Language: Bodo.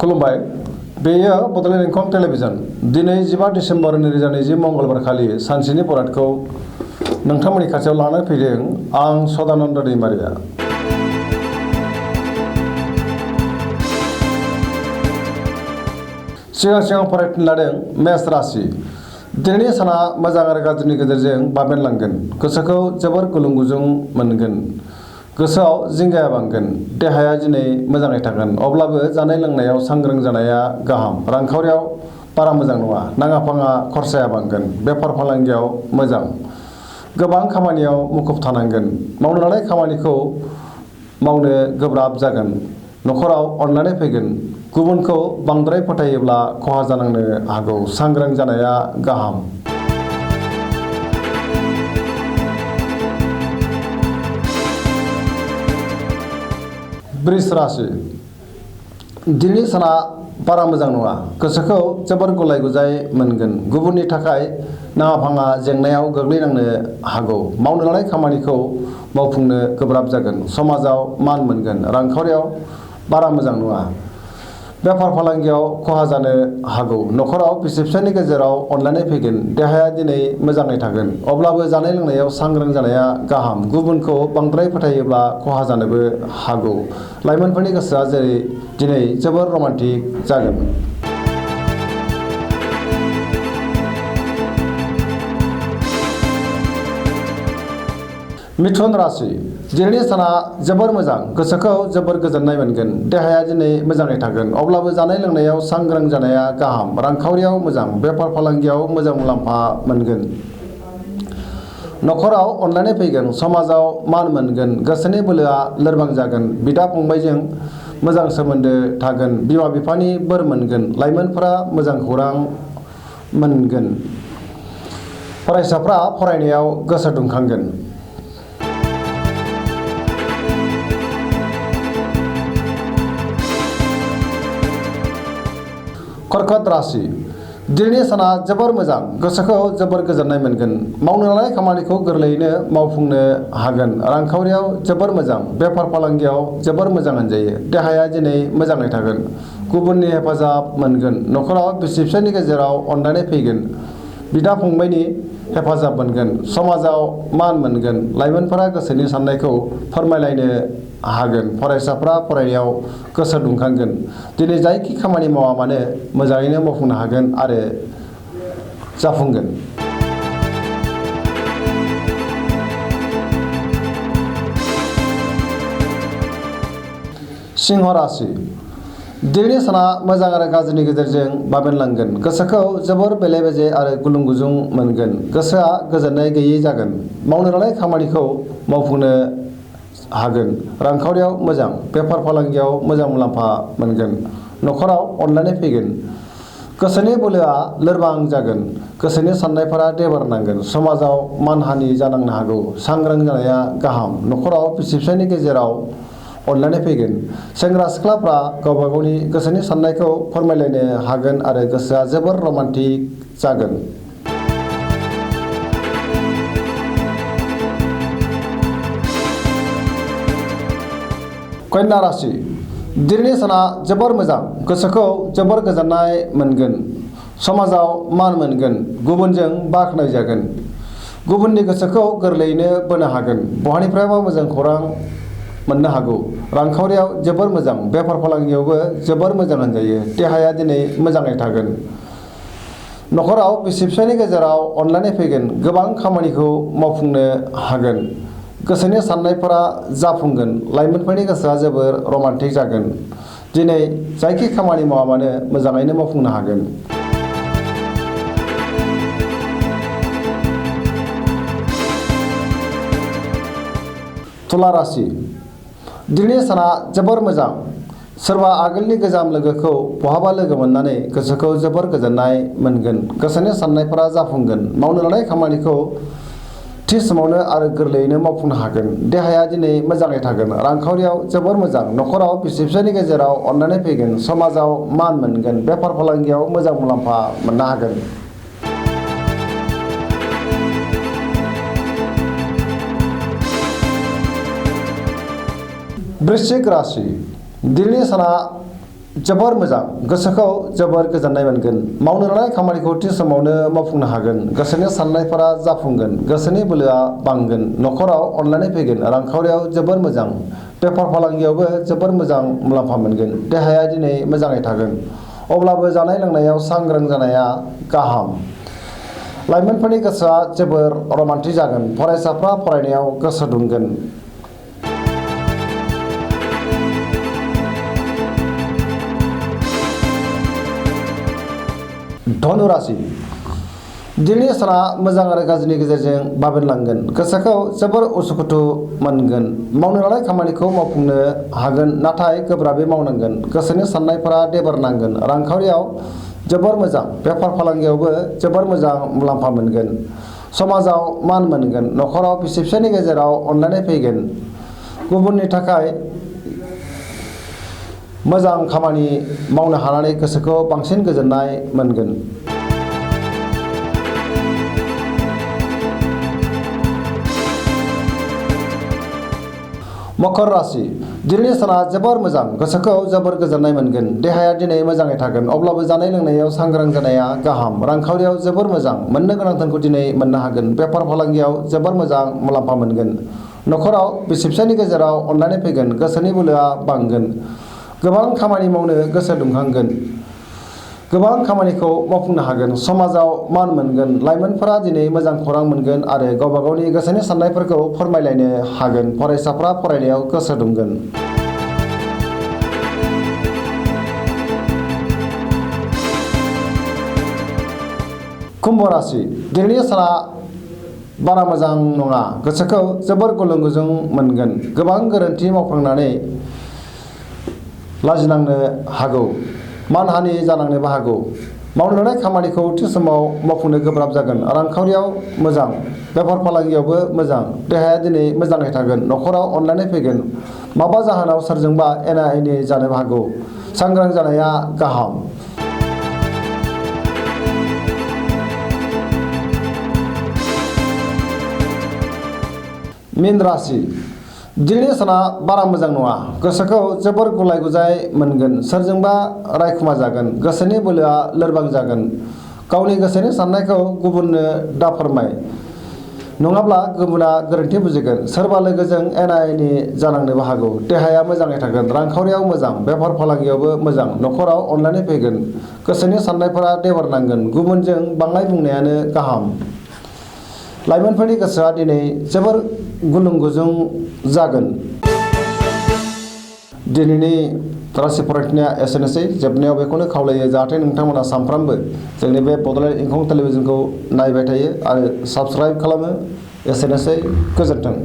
खुलुमबाय बेयो बड'लेण्ड इंखं टेलिभिजन दिनै 15 डिसेम्बर 2020 मंगलबार खालि सानसेनि बरादखौ नोंथांमोननि खाथियाव लानानै फैदों आं सदानन्द दैमारिया। सिगां फरायफिन लादों मेष राशि दिनैनि साना मोजां आरो गाज्रिनि गेजेरजों बाबेनलांगोन गोसोखौ जोबोर गुलुं गुजुं मोनगोन गोसोआव जिंगाया बांगोन देहाया दिनै मोजाङै थागोन अब्लाबो जानाय लोंनायाव सांग्रां जानाया गाहाम रांखावरियाव बारा मोजां नङा नाङा फाङा खरसाया बांगोन बेफार फालांगियाव मोजां गोबां खामानियाव मुखुब थानांगोन मावनो लानाय खामानिखौ मावनो गोब्राब जागोन न'खराव अननानै फैगोन गुबुनखौ बांद्राय फोथायोब्ला खहा जानांनो हागौ सांग्रां जानाया गाहाम। वृष राशि दिनैनि साना बारा मोजां नङा गोसोखौ जोबोर गुलाय गुजाय मोनगोन गुबुननि थाखाय नाङा फाङा जेंनायाव गोग्लैनांनो हागौ मावनो लानाय खामानिखौ मावफुंनो गोब्राब जागोन समाजाव मान मोनगोन रांखावरियाव बारा मोजां नङा बेफार फालांगियाव खहा जानो हागौ न'खराव बिसि फिसायनि गेजेराव अनलायनाय फैगोन देहाया दिनै मोजाङै थागोन अब्लाबो जानाय लोंनायाव सांग्रां जानाया गाहाम गुबुनखौ बांद्राय फोथायोब्ला खहा जानोबो हागौ लाइमोनफोरनि गोसोआ दिनै जोबोर रमान्टिक जागोन। मिथुन राशि दिनैनि साना जोबोर मोजां गोसोखौ जोबोर गोजोननाय मोनगोन देहाया दिनै मोजाङै थागोन अब्लाबो जानाय लोंनायाव सांग्रां जानाया गाहाम रांखावरियाव मोजां बेफार फालांगियाव मोजां मुलाम्फा मोनगोन न'खराव अनलायनाय फैगोन समाजाव मान मोनगोन गोसोनि बोलोआ लोरबां जागोन बिदा फंबायजों मोजां सोमोन्दो थागोन बिमा बिफानि बोर मोनगोन लाइमोनफोरा मोजां खौरां मोनगोन फरायसाफ्रा फरायनायाव गोसो दुंखांगोन। कर्कट राशि दिनैनि साना जोबोर मोजां गोसोखौ जोबोर गोजोननाय मोनगोन मावनो लानाय खामानिखौ गोरलैयैनो मावफुंनो हागोन रांखावरियाव जोबोर मोजां बेफार फालांगियाव जोबोर मोजां होनजायो देहाया दिनै मोजाङै थागोन गुबुननि हेफाजाब मोनगोन न'खराव बिसि फिसायनि गेजेराव अनलायनाय फैगोन बिदा फंबायनि हेफाजाब मोनगोन समाजाव मान मोनगोन लाइमोनफोरा गोसोनि साननायखौ फोरमायलायनो हागोन फरायसाफ्रा फरायनायाव गोसो दुंखांगोन दिनै जायखि खामानि मावा मानो मोजाङैनो मावफुंनो हागोन आरो जाफुंगोन। सिंह राशि दिनैनि साना मोजां आरो गाज्रिनि गेजेरजों बाबेनलांगोन गोसोखौ जोबोर बेले बेजे आरो गुलुं गुजुं मोनगोन गोसोआ गोजोननाय गैयै जागोन मावनो लानाय खामानिखौ मावफुंनो हागोन रांखावरियाव मोजां बेफार फालांगियाव मोजां मुलाम्फा मोनगोन न'खराव अनलायनाय फैगोन गोसोनि बोलोआ लोरबां जागोन गोसोनि साननायफोरा देबार नांगोन समाजाव मानहानि जानांनो हागौ सांग्रां जानाया गाहाम न'खराव बिसि फिसायनि गेजेराव अनलायनाय फैगोन सेंग्रा सिख्लाफ्रा गावबा गावनि गोसोनि साननायखौ फोरमायलायनो हागोन आरो गोसोआ जोबोर रमान्टिक जागोन। कन्या राशि दिनैनि साना जोबोर मोजां गोसोखौ जोबोर गोजोननाय मोनगोन समाजाव मान मोनगोन गुबुनजों बाख्नायजागोन गुबुननि गोसोखौ गोरलैयैनो बोनो हागोन बहानिफ्रायबा मोजां खौरां मोननो हागौ रांखावरियाव जोबोर मोजां बेफार फालांगियावबो जोबोर मोजां होनजायो देहाया दिनै मोजाङै थागोन न'खराव बिसि फिसायनि गेजेराव अनलायनाय फैगोन गोबां खामानिखौ मावफुंनो हागोन गोसोनि साननायफोरा जाफुंगोन लाइमोनफोरनि गोसोआ जोबोर रमान्टिक जागोन दिनै जायखि खामानि मावा मानो मोजाङैनो मावफुंनो हागोन। तुला राशि दिनैनि साना जोबोर मोजां सोरबा आगोलनि गोजाम लोगोखौ बहाबा लोगो मोननानै गोसोखौ जोबोर गोजोननाय मोनगोन गोसोनि साननायफोरा जाफुंगोन मावनो लानाय खामानिखौ थि समावनो आरो गोरलैयैनो मावफुंनो हागोन देहाया दिनै मोजाङै थागोन रांखावरियाव जोबोर मोजां न'खराव बिसि फिसायनि गेजेराव अनलायनाय फैगोन समाजाव मान मोनगोन बेफार फालांगियाव मोजां मुलाम्फा मोननो हागोन। वृश्चिक राशि दिनैनि साना जोबोर मोजां गोसोखौ जोबोर गोजोननाय मोनगोन मावनो लानाय खामानिखौ थि समावनो मावफुंनो हागोन गोसोनि साननायफोरा जाफुंगोन गोसोनि बोलोआ बांगोन न'खराव अनलायनाय फैगोन रांखावरियाव जोबोर मोजां बेफार फालांगियावबो जोबोर मोजां मुलाम्फा मोनगोन देहाया दिनै मोजाङै थागोन अब्लाबो जानाय लोंनायाव सांग्रां जानाया गाहाम लाइमोनफोरनि गोसोआ जोबोर रमान्टिक जागोन फरायसाफ्रा फरायनायाव गोसो दुंगोन धनु राशि दिनैनि साना मोजां आरो गाज्रिनि गेजेरजों बाबेनलांगोन गोसोखौ जोबोर उसुखुथु मोनगोन मावनो लानाय खामानिखौ मावफुंनो हागोन नाथाय गोब्राबै मावनांगोन गोसोनि साननायफोरा देबोरनांगोन रांखावरियाव जोबोर मोजां बेफार फालांगियावबो जोबोर मोजां मुलाम्फा मोनगोन समाजाव मान मोनगोन न'खराव बिसि फिसायनि गेजेराव अनलायनाय फैगोन गुबुननि थाखाय मोजां खामानि मावनो हानानै गोसोखौ बांसिन गोजोननाय मोनगोन मकर राशि दिनैनि साना जोबोर मोजां गोसोखौ जोबोर गोजोननाय मोनगोन देहाया दिनै मोजाङै थागोन अब्लाबो जानाय लोंनायाव सांग्रां जानाया गाहाम रांखावरियाव जोबोर मोजां मोननो गोनां धोनखौ दिनै मोननो हागोन बेफार फालांगियाव जोबोर मोजां मुलाम्फा मोनगोन न'खराव बिसि फिसायनि गेजेराव अनलायनाय फैगोन गोसोनि बोलोआ बांगोन गोबां खामानि मावनो गोसो दुंखांगोन गोबां खामानिखौ मावफुंनो हागोन समाजाव मान मोनगोन लाइमोनफोरा दिनै मोजां खौरां मोनगोन आरो गावबा गावनि गोसोनि साननायफोरखौ फोरमायलायनो हागोन फरायसाफ्रा फरायनायाव गोसो दुंगोन कुम्भ राशि दिनैनि साना बारा मोजां नङा गोसोखौ जोबोर गुलुं गुजुं मोनगोन गोबां गोरोन्थि मावफ्लांनानै लाजिनांनो हागौ मानहानि जानांनोबो हागौ मावनो लानाय खामानिखौ थि समाव मावफुंनो गोब्राब जागोन रांखावरियाव मोजां बेफार फालांगियावबो मोजां देहाया दिनै मोजाङै थागोन न'खराव अनलायनाय फैगोन माबा जाहोनाव सोरजोंबा एना एनि जानोबो हागौ सांग्रां जानाया गाहाम मीन राशि दिनैनि साना बारा मोजां नङा गोसोखौ जोबोर गुलाय गुजाय मोनगोन सोरजोंबा रायखुमा जागोन गोसोनि बोलोआ लोरबां जागोन गावनि गोसोनि साननायखौ गुबुननो दा फोरमाय नङाब्ला गुबुना गोरोन्थि बुजिगोन सोरबा लोगोजों एना एनि जानांनोबो हागौ देहाया मोजाङै थागोन रांखावरियाव मोजां बेफार फालांगियावबो मोजां न'खराव अनलायनाय फैगोन गोसोनि साननायफोरा देबोरनांगोन गुबुनजों बाङाय बुंनायानो गाहाम लाइमोनफोरनि गोसोआ दिनै जोबोर गुलुं गुजुं जागोन दिनैनि राशि फरायथिनाया एसेनोसै जोबनायाव बेखौनो खावलायो जाहाथे नोंथांमोना सानफ्रामबो जोंनि बे बड'लेण्ड इंखं टेलिभिजनखौ नायबाय थायो आरो साबस्क्राइब खालामो एसेनोसै गोजोन्थों।